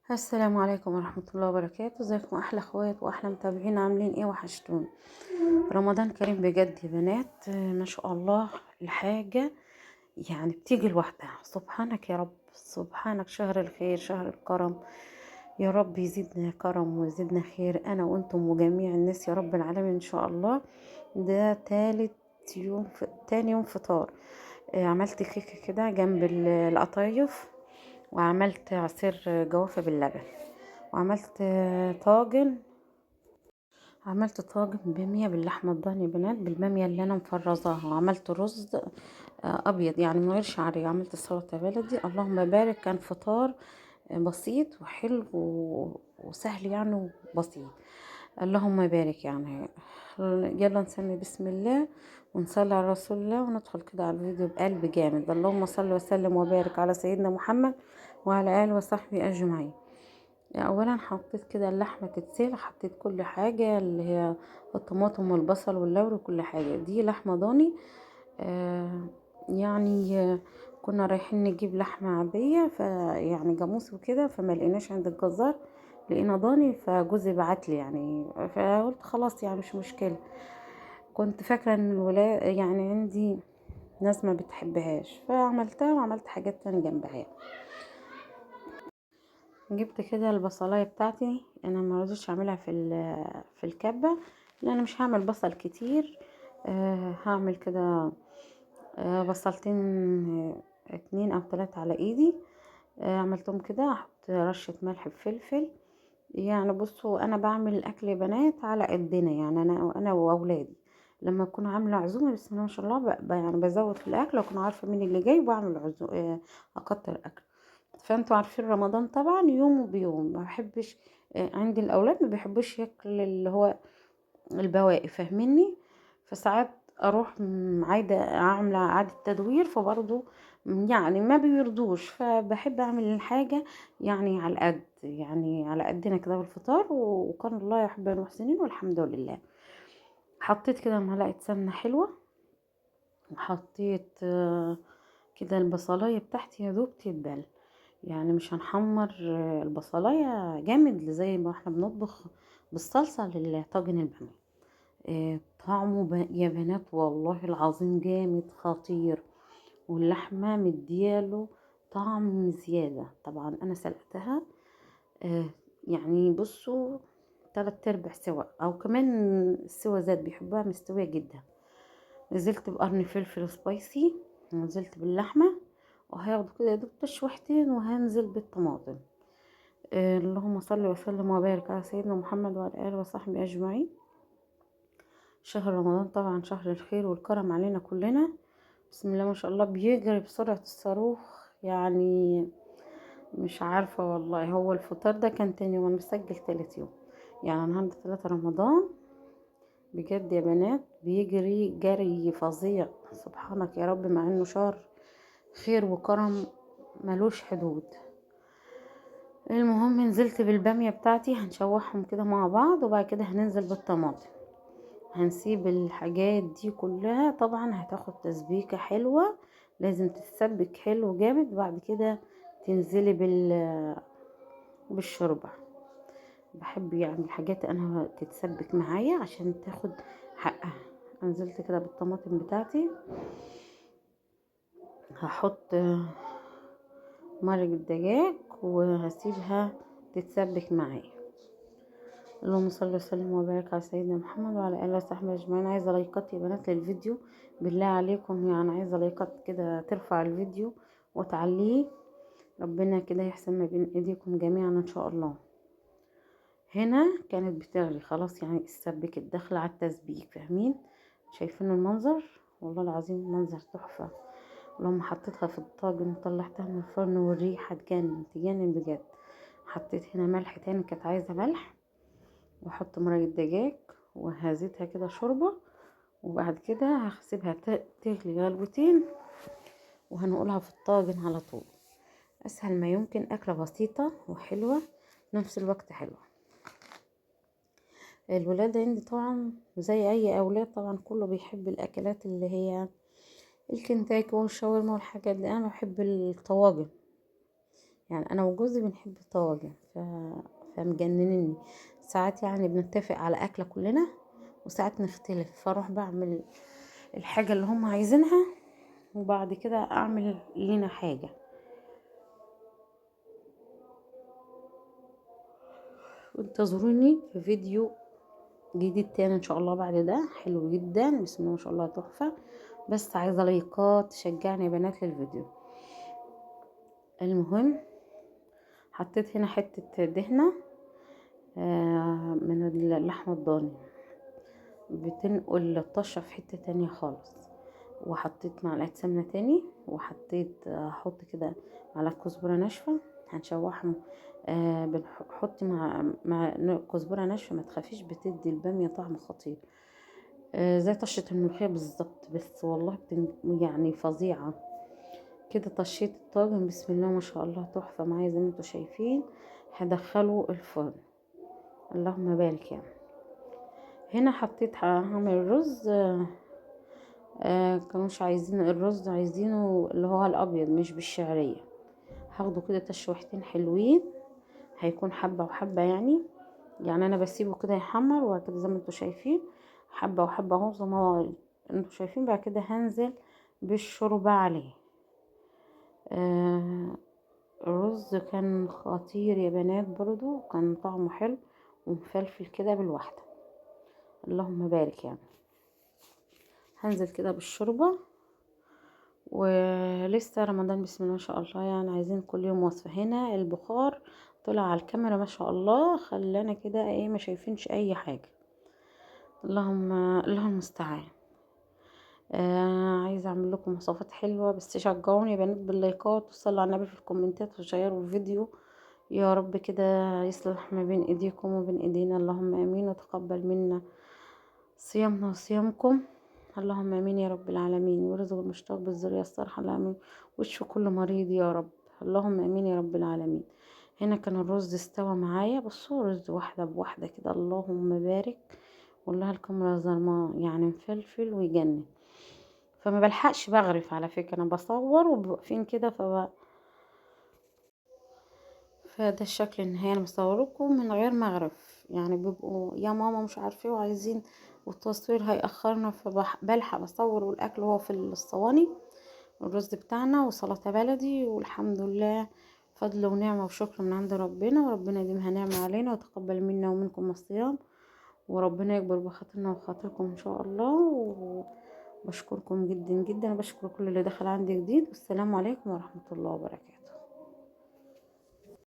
السلام عليكم ورحمة الله وبركاته. ازيكم احلى اخوات واحلى متابعين، عاملين ايه؟ وحشتوني. رمضان كريم بجد يا بنات. ما شاء الله الحاجة يعني بتيجي لوحدها. سبحانك يا رب، سبحانك، شهر الخير شهر الكرم، يا رب يزيدنا كرم ويزيدنا خير انا وانتم وجميع الناس يا رب العالمين ان شاء الله. ده تالت يوم تاني يوم فطار. عملت كيكة كده جنب القطايف، وعملت عصير جوافة باللبن، وعملت طاجن. عملت طاجن بامية باللحمة الضاني يا بنات، بالبامية اللي انا مفرزاها، وعملت رز ابيض يعني من غير شعرية، عملت سلطة بلدي. اللهم بارك. كان فطار بسيط وحلو وسهل يعني وبسيط. اللهم بارك يعني. يلا نسمي بسم الله ونصلي على رسول الله وندخل كده على الفيديو بقلب جامد. اللهم صل وسلم وبارك على سيدنا محمد وعلى آله وصحبه أجمعين. اولا حطيت كده اللحمة تتسلق، حطيت كل حاجة اللي هي الطماطم والبصل واللوري وكل حاجة. دي لحمه ضاني، يعني كنا رايحين نجيب لحمه عادية فيعني جاموس وكده، فما لقيناش عند الجزار، لقينا ضاني، فجوزي بعت لي يعني، فقلت خلاص يعني مش مشكلة. كنت فاكره ان الولاء يعني عندي ناس ما بتحبهاش، فعملتها وعملت حاجات تانية جنبها. جبت كده البصلايه بتاعتي، انا ما رضيتش اعملها في الكبه لان انا مش هعمل بصل كتير. هعمل كده بصلتين، 2 او 3 على ايدي. عملتهم كده، احط رشه ملح بفلفل. يعني بصوا انا بعمل الاكل يا بنات على قدنا، يعني انا واولادي لما اكون عامله عزومة بسم الله ما شاء الله يعني بزود في الاكل، واكون عارفه مين اللي جاي وبعمل اكتر اكل. فانتوا عارفين رمضان طبعا يوم وبيوم، ما بحبش، عندي الاولاد ما بيحبوش ياكل اللي هو البواقي، فاهميني؟ فساعات اروح عايدة عامله اعاده تدوير، فبرضو يعني ما بيرضوش، فبحب اعمل الحاجة يعني على قد، يعني على قدنا كده بالفطار. وكان الله يحب المحسنين والحمد لله. حطيت كده معلقه سمنه حلوة، وحطيت كده البصلايه بتاعتي يا دوب تتبل، يعني مش هنحمر البصلايه جامد زي ما احنا بنطبخ بالصلصه للطاجن الباميه. طعمه يا بنات والله العظيم جامد خطير، واللحمة مدياله طعم زيادة. طبعا انا سلقتها، يعني بصوا 3/4 سوا او كمان السوا زاد، بيحبوها مستوية جدا. نزلت بقرن فلفل سبايسي، ونزلت باللحمه، وهياخدوا كده يا دوب تشويحتين، وهنزل بالطماطم. اللهم صل وسلم وبارك على سيدنا محمد وعلى اله وصحبه اجمعين. شهر رمضان طبعا شهر الخير والكرم علينا كلنا، بسم الله ما شاء الله بيجري بسرعة الصاروخ، يعني مش عارفة والله. هو الفطار ده كان تاني يوم، انا مسجل تالت يوم، يعني النهارده 3 رمضان. بجد يا بنات بيجري جري فظيع، سبحانك يا رب، مع انه شهر خير وكرم ملوش حدود. المهم نزلت بالبامية بتاعتي، هنشوحهم كده مع بعض، وبعد كده هننزل بالطماطم. هنسيب الحاجات دي كلها طبعا هتاخد تسبيكة حلوة، لازم تتسبك حلو جامد، بعد كده تنزلي بالشوربة. بحب يعني الحاجات انا تتسبك معايا عشان تاخد حقها. نزلت كده بالطماطم بتاعتي، هحط مرق الدجاج وهسيبها تتسبك معايا. اللهم صل وسلم وبارك على سيدنا محمد وعلى اله وصحبه اجمعين. عايزه لايكات يا بنات للفيديو بالله عليكم، يعني عايزه لايكات كده ترفع الفيديو وتعليه، ربنا كده يحسن ما بين ايديكم جميعا ان شاء الله. هنا كانت بتغلي خلاص، يعني السبكت داخله على التسبيك، فاهمين؟ شايفين المنظر؟ والله العظيم منظر تحفة. لما حطيتها في الطاجن وطلعتها من الفرن والريحه تجنن تجنن بجد. حطيت هنا ملح تاني، كانت عايزه ملح، واحط مرق الدجاج وهزيتها كده شوربة، وبعد كده هسيبها تغلي غلوتين وهنقولها في الطاجن على طول. اسهل ما يمكن، اكله بسيطة وحلوه نفس الوقت حلوة. الولاد عندي طبعا زي اي اولاد طبعا كله بيحب الاكلات اللي هي الكنتاكي والشاورما والحاجات دي. انا بحب الطواجن، يعني انا وجوزي بنحب الطواجن، فمجننني ساعات. يعني بنتفق على اكله كلنا وساعات نختلف، فاروح بعمل الحاجة اللي هم عايزينها وبعد كده اعمل لنا حاجة. وانتظروني في فيديو جديد تاني ان شاء الله بعد ده، حلو جدا بسم الله ما شاء الله تحفة. بس عايزه لايكات تشجعني يا بنات للفيديو. المهم حطيت هنا حتة دهنه من اللحمة الضاني، بتنقل الطشه في حتة تانية خالص. وحطيت معلقه سمنه تاني، وحطيت هحط كده معلقه كزبره ناشفة هنشوحهم. بنحط مع كزبره ناشفة، ما تخافيش بتدي الباميه طعم خطير، زي طشه الملوخية بالظبط، بس والله يعني فظيعة كده. طشيت الطاجن بسم الله ما شاء الله تحفة معايا زي ما انتوا شايفين. هدخله الفرن، اللهم بارك. يعني هنا حطيت هعمل الرز، كانوش عايزين الرز، عايزينه اللي هو الابيض مش بالشعريه. هاخده كده تشويحتين حلوين، هيكون حبه وحبه، يعني انا بسيبه كده يحمر وهكذا زي ما انتوا شايفين، حبه وحبه اهو زي ما انتوا شايفين. بعد كده هنزل بالشوربه عليه. الرز كان خطير يا بنات، برضو كان طعمه حلو ومفلفل كده بالواحده، اللهم بارك. يعني هنزل كده بالشوربه. ولسه رمضان بسم الله ما شاء الله، يعني عايزين كل يوم وصفه. هنا البخار طلع على الكاميرا ما شاء الله، خلانا كده ايه ما شايفينش اي حاجة، اللهم المستعان. عايزه اعمل لكم وصفات حلوة، بس شجعوني يا بنات باللايكات، وصلوا على النبي في الكومنتات، وشيروا الفيديو يا رب كده يصلح ما بين ايديكم وبين ايدينا، اللهم امين، وتقبل منا صيامنا وصيامكم، اللهم امين يا رب العالمين، ويرزق المشتاق بالذريه الصالحة، اللهم امين، واشفي كل مريض يا رب، اللهم امين يا رب العالمين. هنا كان الرز استوى معايا، بصوا رز واحدة بواحدة كده، اللهم بارك. والله الكاميرا ظلمه يعني مفلفل ويجنن، فما بلحقش بغرف على فكرة، انا بصور وبوقفين كده، فده الشكل النهائي. انا بصوركم من غير ما اغرف، يعني بيبقوا يا ماما مش عارفه ايه وعايزين، والتصوير هيأخرنا، فبلحق بصور والاكل هو في الصواني، الرز بتاعنا وسلطة بلدي، والحمد لله فضل ونعمه وشكر من عند ربنا، وربنا يديمها نعمه علينا وتقبل منا ومنكم الصيام، وربنا يكبر بخاطرنا وخاطركم ان شاء الله. وبشكركم جدا جدا، وبشكر كل اللي دخل عندي جديد، والسلام عليكم ورحمة الله وبركاته.